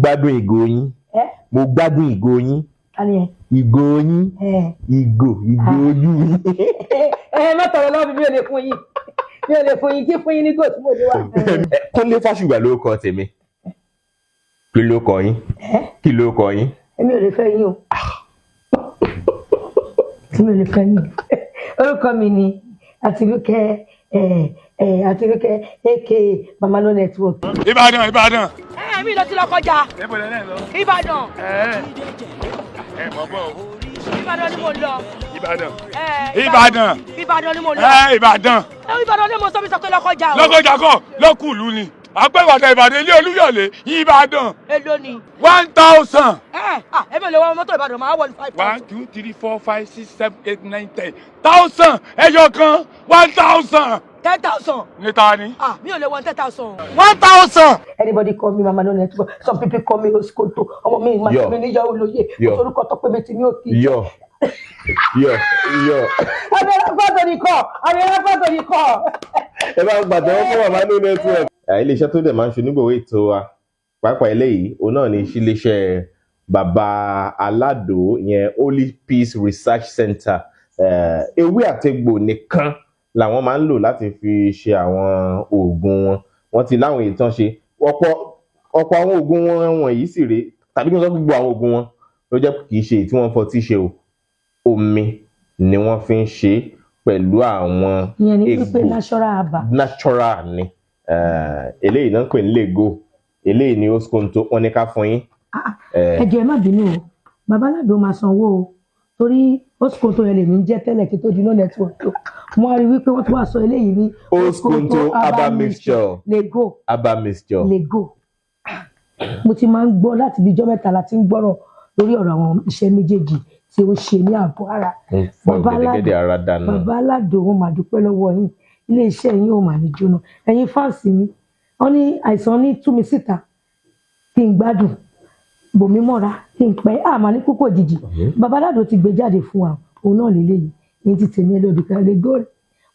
Gbádùn ìgò yín. Ẹ? Mo gbádùn ìgò yín. Ta ni ẹ? Ìgò yín. Ẹ? Ìgò ojú yín. Ẹ má tọrọ lọ́wọ́ mi, mi ò lè fún yín, mi ò lè fún yín. Kí fún yín ní gò tí mo ní wá. Ẹ, Kúnlé Fásùgbà ló kọ tèmi. Kí ló kọ yín? Ẹ? Kí ló kọ yín? Èmi ò lè fẹ́ yín o, èmi ò lè fẹ́ yín. Orúkọ mi ni Àtinúkẹ́, ẹ ẹ Àtinúkẹ́ aka Mama No Network. Ìbàdàn, Ìbàdàn. Ẹ mi lọ sí Lọ́kọjà. Níbo lẹ náà lọ? Ìbàdàn. Ẹ ẹ mọ̀ bọ̀ o. Ìbàdàn ni mo lọ. Ìbàdàn. Ẹ, Ìbàdàn. Ìbàdàn ni mo lọ. Ẹ Ìbàdàn. Ẹ, Ìbàdàn ni mo sọ, mi sọ pé Lọ́kọjà o. Lọ́kọjà kọ́, lọ́kùlù ni. Àpẹ́ Ìbàdàn, Ìbàdàn ilé Olúyọ̀lé, Ìbàdàn. Èló ni? 1,000. Ẹ ah, èmi ò lè wọ mọ́tò Ìbàdàn, máa wọ ní five One, thousand. two, three, four, five, six, seven, eight, nine, 10,000, ẹyọ kan, 1,000. 10,000. Ní ta ni? Ah, mi ò lè wọ 10,000. 1,000. Anybody call me Mama No Network, some people call me Osikoto, ọmọ mi máa Yọ. mi níyàwó lóye. Yọ. Orúkọ tó pé mi ti ní òkè. Yọ yọ yọ. Abẹ́rẹ́ fọ́tò ní kọ́, abẹ́rẹ́ fọ́tò ní kọ́. Ẹ bá ń gbàtẹ́wọ́ fún Mama No Network. Iléeṣẹ́ tó dẹ̀ máa ń ṣe onígbòwé ètò wa, pàápàá eléyìí, òun náà ní iléeṣẹ́ Bàbá Aládò yẹn, Holy Peace Research Center. Ewé àtegbò nìkan làwọn máa ń lò láti fi ṣe àwọn oògùn wọn. Wọ́n ti láwọn èyí tán ṣe, ọ̀pọ̀ ọ̀pọ̀ àwọn oògùn wọn wọ̀nyí sì rèé, tàbí kí wọ́n sọ pé gbogbo àwọn oògùn wọn ló jẹ́ kì í ṣe èyí tí wọ́n fọtí ṣe o. Omi ni wọ́n fi ń ṣe é pẹ̀lú àwọn Ìyẹn ni wípé egbò. Natural herbal. Natural ni. Eléyìí náà ń pè ní lego, eléyìí ni oskonto, wọn ní ká fún yín. Ẹ jọ̀ọ́, ẹ má bínú o, Bàbá Aládò máa sanwó o, torí Oskonto yẹn lèmi ń jẹ́ tẹ́lẹ̀ kí tó di No Network o. Mo wá rí wípé wọ́n tún wá sọ eléyìí ní Oskonto herbal mixture. Lego. Herbal mixture. Lego. Mo ti máa ń gbọ́ láti bí ijọ́ mẹ́ta la ti ń gbọ́rọ̀ lórí ọ̀rọ̀ àwọn iṣẹ́ méjèèjì tí ó ń ṣe ní àgọ́ ara. Ń fọ Bàbá gẹ́gẹ́dẹ́ ara dànù. Bàbá Aládò, wọn máa dúpẹ́ lọ́wọ́ yín. Iléeṣẹ́ yín ò mà ní jóná. Ẹ̀yin fans mi, wọ́n ní àìsàn ní tú mi síta kí n gbádùn, bòmí mọ́ra kí n pẹ́ àmà ní kókó òjijì. Bàbá Aládò ti gbé jáde fún wa, òun náà lélẹ́yìí ní ti tèmi. Ẹ lọ́dún kan lè gbọ́ rẹ̀,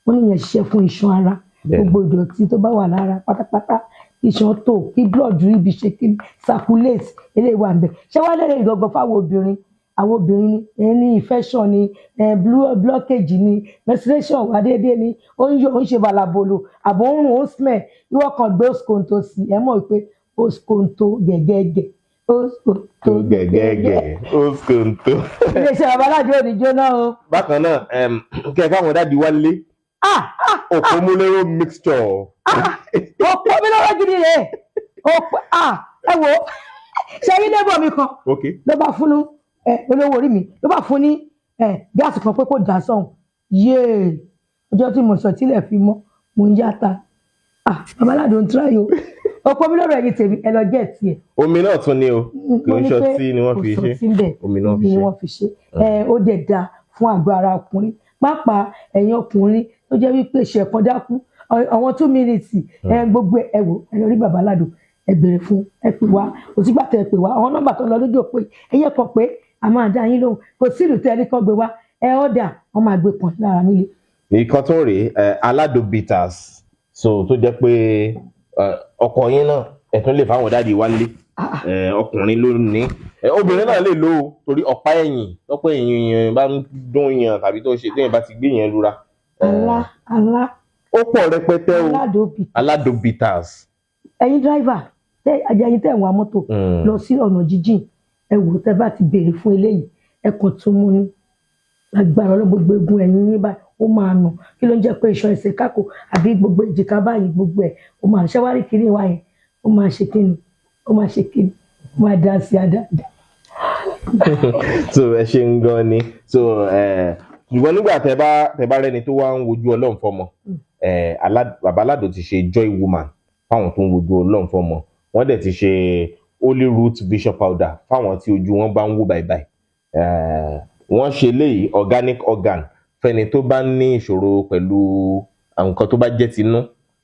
wọ́n ní yẹn ṣiṣẹ́ fún iṣan ara, gbogbo ìdọ̀tí tó bá wà lára pátápátá, iṣan tó kí blood rí ibi ṣe kí circulate. Eléyìí wà nbẹ. Ṣé wàá lẹ́rìí ìgangan fáwọn obìnrin? Àwọn obìnrin ni ẹ ní infection ni, ẹ blockage ni, menstruation wà déédéé ni, ó ń yọ, ó ń ṣe balabolo, àbò ń rùn, ó ń smell, ìwọ kan gbé Oskonto sí. Ẹ mọ̀ pé Oskonto gẹ̀gẹ́gẹ̀, Oskonto Tó gẹ̀gẹ́gẹ̀, Oskonto. Iléeṣẹ́ Bàbá Aládò ò ní jóná o. Bákan náà, kẹ́ ẹ fáwọn daddy wálé, Ah! Òpómúléró mixture. Òpó mi lọ́wọ́ gidi rè òpó. Ah, ẹ wo, ṣe yín lébọ̀ mi kan ló bá fún ẹ olówó orí mi, ló bá fún ní ẹ gáàsì kan pé kó dà sọ̀hún. Yéè, ọjọ́ tí mo sọ tílẹ̀ fi mọ́, mo ń yáta. Ah, Bàbá Aládò ń tíráyò òpó mi lọ́rọ̀. Ẹ̀yìn tèmi, ẹ lọ jẹ́ tiẹ̀. Omi náà tún ni o, kì Mo í ní ṣọtí pé ni wọ́n fi kò ṣe. sọtí ńbẹ̀. Omi náà fi ni ṣe. Wọ́n fi ṣe ẹ, ó dẹ̀ dáa fún àgọ́ ara ọkùnrin, pàápàá ẹ̀yin ọkùnrin tó jẹ́ wípé ṣẹ̀kan dákú àwọn 2 minutes ẹ gbogbo ẹ wò. Ẹ lọ rí Bàbá Aládò, ẹ béèrè fún, ẹ pè wá. Kò sígbà tẹ ẹ pè wá, àwọn nọ́mbà tó lọ lójú òpó yìí, ẹ yẹ kàn pé a máa dá yín lóhùn. Kò sí ìlú tẹ ẹ ní kàn gbé wá, ẹ ọ̀dà, wọ́n máa gbé kàn lára nílé. Ìkan tó rèé, Aládò bitters, so tó jẹ́ pé ọkọ yín náà, ẹ tún lè fáwọn daddy wálé. Ọkùnrin ló ní, obìnrin náà lè lò ó, torí ọ̀pá ẹ̀yìn, tọ́pọ̀ ẹ̀yìn yẹn bá ń dún yàn tàbí tó ṣe téèyàn bá ti gbé yẹn lura. Alá alá. Ó pọ̀ rẹpẹtẹ o. Aládò bitters. Aládò bitters. Ẹ̀yin driver tẹ ẹ̀yin tẹ ń wa mọ́tò lọ sí ọ̀nà jíjìn, ẹ wò, tẹ bá ti béèrè fún eléyìí, ẹ kàn tún mú ní agbára ọlọ́, gbogbo egun ẹ̀yìn yín báyìí ó máa nù. Kí ló ń jẹ́ pé iṣan ẹsẹ̀ kákò àbí gbogbo èjìká báyìí, gbogbo ẹ̀ ó máa ṣẹ́wárí kiri wá yẹn, ó máa ṣe kíni, ó máa ṣe kíni, ó máa dá sí àdáadáa. So ẹ ṣeun gan ni. So ṣùgbọ́n nígbà tẹ bá rẹni tó wá ń wojú Ọlọ́run fọmọ, Bàbá Aládò ti ṣe Joy Woman fáwọn tó ń wojú Ọlọ́run fọmọ. Wọ́n dẹ̀ ti ṣe Holy Root Vision Powder fáwọn tí ojú wọn bá ń wò bàìbàì. Wọ́n ṣe léyìí, organic organ, fẹ́ni tó bá ní ìṣòro pẹ̀lú àwọn nǹkan tó bá jẹ́ tinú,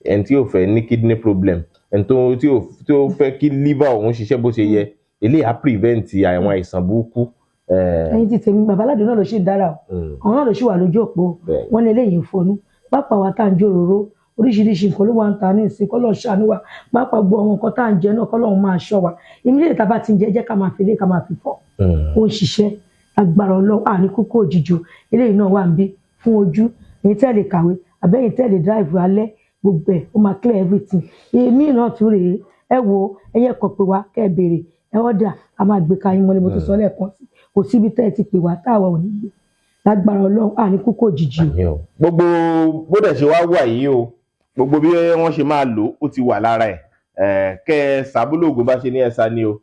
ẹni tí ò fẹ́ ní kidney problem, ẹni tó tí ò tí ó fẹ́ kí liver òun ṣiṣẹ́ bó ṣe yẹ. Eléyìí á prevent àwọn àìsàn burúkú. Ẹ̀yin ti tèmi, Bàbá Aládò náà ló ṣì dára o. Àwọn náà ló ṣì wà lójú òpó. Wọ́n ní eléyìí ń fọnú pápá wa tá à ń jòróró. Oríṣiríṣi nǹkan ló wà ń ta ní ìsìn, kọ́lọ́run ṣàánú wa. Pàápàá gbogbo àwọn nǹkan tá à ń jẹ náà, kọ́lọ́run máa ṣọ́ wa. Ìmílẹ̀ tá a bá ti ń jẹ, jẹ́ ká máa fi lé, ká máa fi fọ́. Ó ń ṣiṣẹ́ agbára Ọlọ́run, àní kókó òjijì. Eléyìí náà wà ń bí fún ojú. Èyí tẹ́ lè kàwé, àbẹ́yìn tẹ́ lè drive alẹ́, gbogbo ẹ̀ ó máa clear everything. Èmi náà tún rèé. Ẹ wo, ẹyẹ kan pè wá, kẹ́ ẹ béèrè, ẹ order, a máa gbé ka yín mọ́lẹ̀. Mo ti sọ lẹ́ẹ̀kan sí, kò síbi tẹ́ ẹ ti pè wá táwa ò ní gbé. Lágbára Ọlọ́run, àní kókó òjijì o. Àmín o. Gbogbo bó dẹ̀ ṣe wá wà yìí o, gbogbo bí wọ́n ṣe máa lò ó ti wà lára ẹ̀. Kẹ́ ẹ sábúlògùn bá ṣe ní ẹ̀sà ni o.